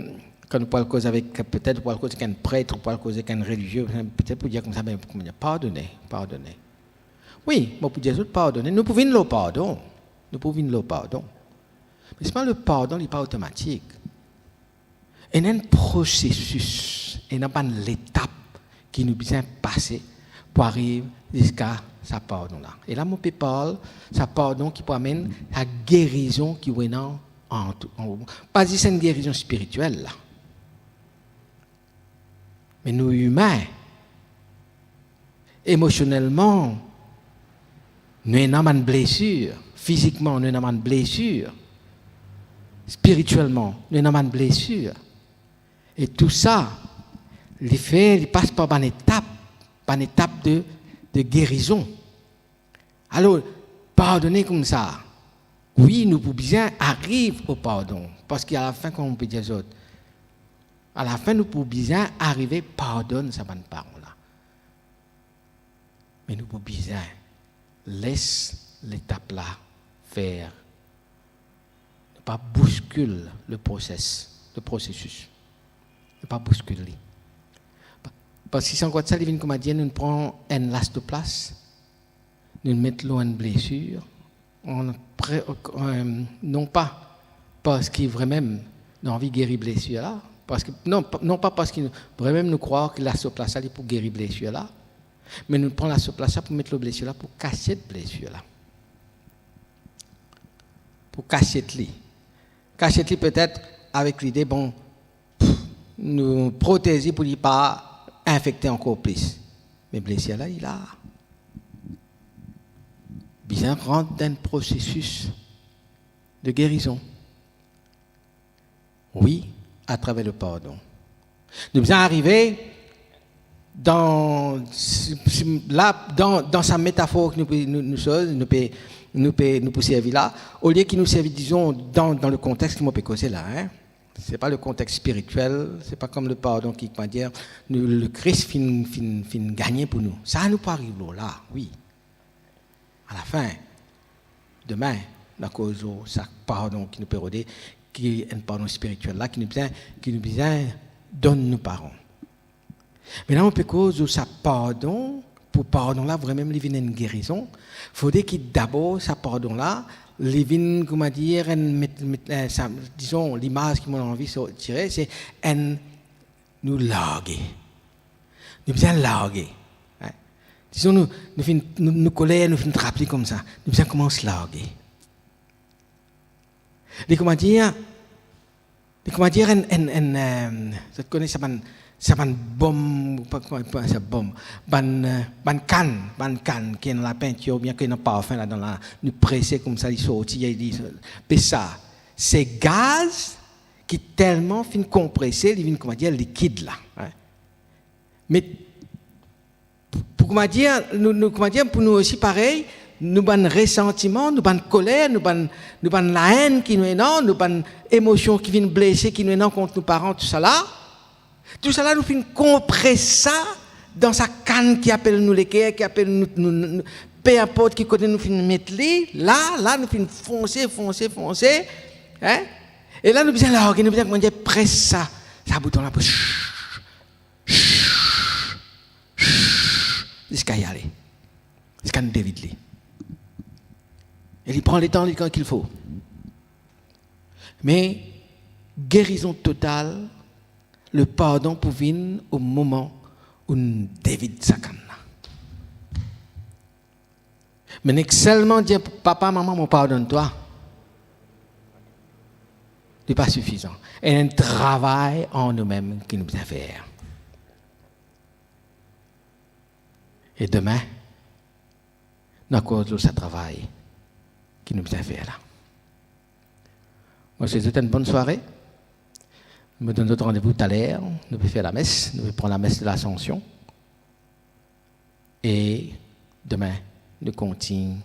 kan ou pou al koz avek, petet ou pou al koz avek enn pret, ou pou al koz avek enn relizie, petet pou dir koumsa, be, kouma dir, pardone, pardone. Wi, mo pou dir zot pardone, nou pou vinn lor pardon. Nou pou vinn lor pardon. Me selman le pardon, li pa otomatik. Ena enn prosesis, ena bann letap ki nou bizin pase pou ariv ziska sa pardon la. E la, mo pe parl sa pardon ki pou amenn sa gerizon ki ou ena an, an, pa zis enn gerizon spiritiel la. Me nou imin, emosionelman, nou ena bann blesir, fizikman, nou ena bann blesir, spiritielman, nou ena bann blesir. E tou sa, li fer, li pas par bann etap, bann etap de, de gerizon. Alor, pardone koumsa. Wi, nou pou bizin ariv o pardon, parski alafin, kouma mo pe dir zot, alafin nou pou bizin arive pardonn sa bann paran la. Me nou pou bizin les letap la fer. Nou pa bouskil le proses, le prosesis. Nou pa bouskil li. Pa-, Parski san krwar sa, li vinn, koumadir, nou pran enn lastoplas, nou met lor enn blesir, an pre-, euh, non pa parski vremem nou anvi geri blesir la, parski, non, pa, non pa parski nou, vremem nou krwar ki lastoplas la, li pou geri blesir la, me nou pran lastoplas la pou met lor blesir la, pou kasiet blesir la. Pou kasiet li. Kasiet li petet avek lide, bon, nou protez li pou li pa infekte ankor plis. Me blesir la, li la. Bizin rant dan enn prosesis de gerizon. Wi, atraver lepardon. Nou bizin arive dan, si, si, la, dan, dan sa metafor ki nou pe, nou, nou soz, nou pe, nou pe, nou pou servi la, olie ki nou servi, dizon, dan, dan lekontex ki mo pe koze la, hein. Se pa lekontex spiritiel, se pa kom lepardon ki, koumadir, nou, Lekris finn, finn, finn gagne pou nou. Sa nou pou ariv lor la, wi. Alafin, demin, nou a koz lor sa pardon ki nou pe rode, ki enn pardon spiritiel la, ki nou bizin, ki nou bizin donn nou paran. Me la, nou pe koz lor sa pardon, pou pardon la, vremem, li vinn enn gerizon, fode ki dabor sa pardon la, li vinn, koumadir, enn met, met, eh, sa, dizon, limaz ki mo anvi so-, tire, se enn nou large. Nou bizin large. Hein? Dizon nou, nou finn, nou, nou koler, nou finn trap li koumsa. Nou bizin koumans large. Li, koumadir, li, koumadir, enn, enn, enn, euh, zot kone sa bann, sa bann bom, pa, pa, pa sa bom, bann, euh, bann kann, bann kann ki ena lapintir oubien ki ena parfin ladan la, nou prese koumsa, li sorti, li, pe sa. Se gaz ki telman finn konprese, li vinn, koumadir, likid la, hein. Me pou, koumadir, nou, nou, koumadir, pou nou osi parey, nou bann resantiman, nou bann koler, nou bann, nou bann laenn ki nou ena, nou bann emosion ki vinn blese ki nou ena kont nou paran, tousala, tousala nou finn konpres sa dan sa kann ki apel nou leker, ki apel nou, nou, nou, nou, pe inport ki kote nou finn met li, la, la, nou finn fonse, fonse, fonse, hein? E la, nou bizin large, nou bizin, koumadir, pres sa, sa bouton la, pou ziska li ale, ziska nou devid li. E li pran letan li kan ki fo. Me gerizon total, lepardon pou vinn o moman ou nou devid sa kann la. Me nek selman dir, "Papa, mama, mo pardonn twa," li pa sifizan. Ena enn travay an noumem ki nou bizin fer. E demin, nou a koz lor sa travay ki nou bizin fer la. Mo swet zot enn bonn sware. Mo donn zot randevou taler, nou pe fer lames, nou pe pran lames de Lasansion. E demin, nou kontign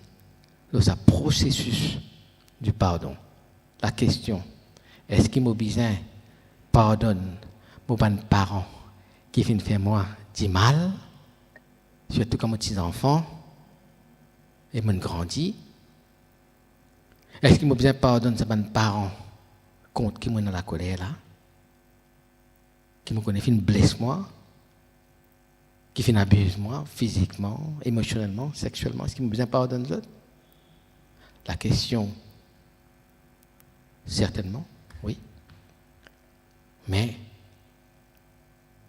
lor sa prosesis di pardon. Lakestion, eski mo bizin pardonn mo bann paran ki finn fer mwa dimal, sirtou kan mo ti zanfan e mo'nn grandi? Eski mo bizin pardonn sa bann paran kont ki mo ena lakoler la, ki mo kone finn bles mwa, ki finn abiz mwa fizikman, emosionelman, sexielman? Eski mo bizin pardonn zot? Lakestion, sertennman, wi. Me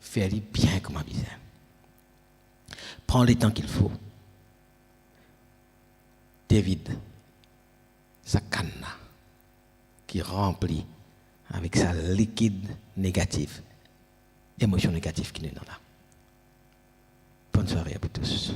fer li bien kouma bizin. Pran letan ki fo. Devid sa kann la ki ranpli avek sa likid negatif, emosion negatif ki nou ena la. Bonn sware a vous tous.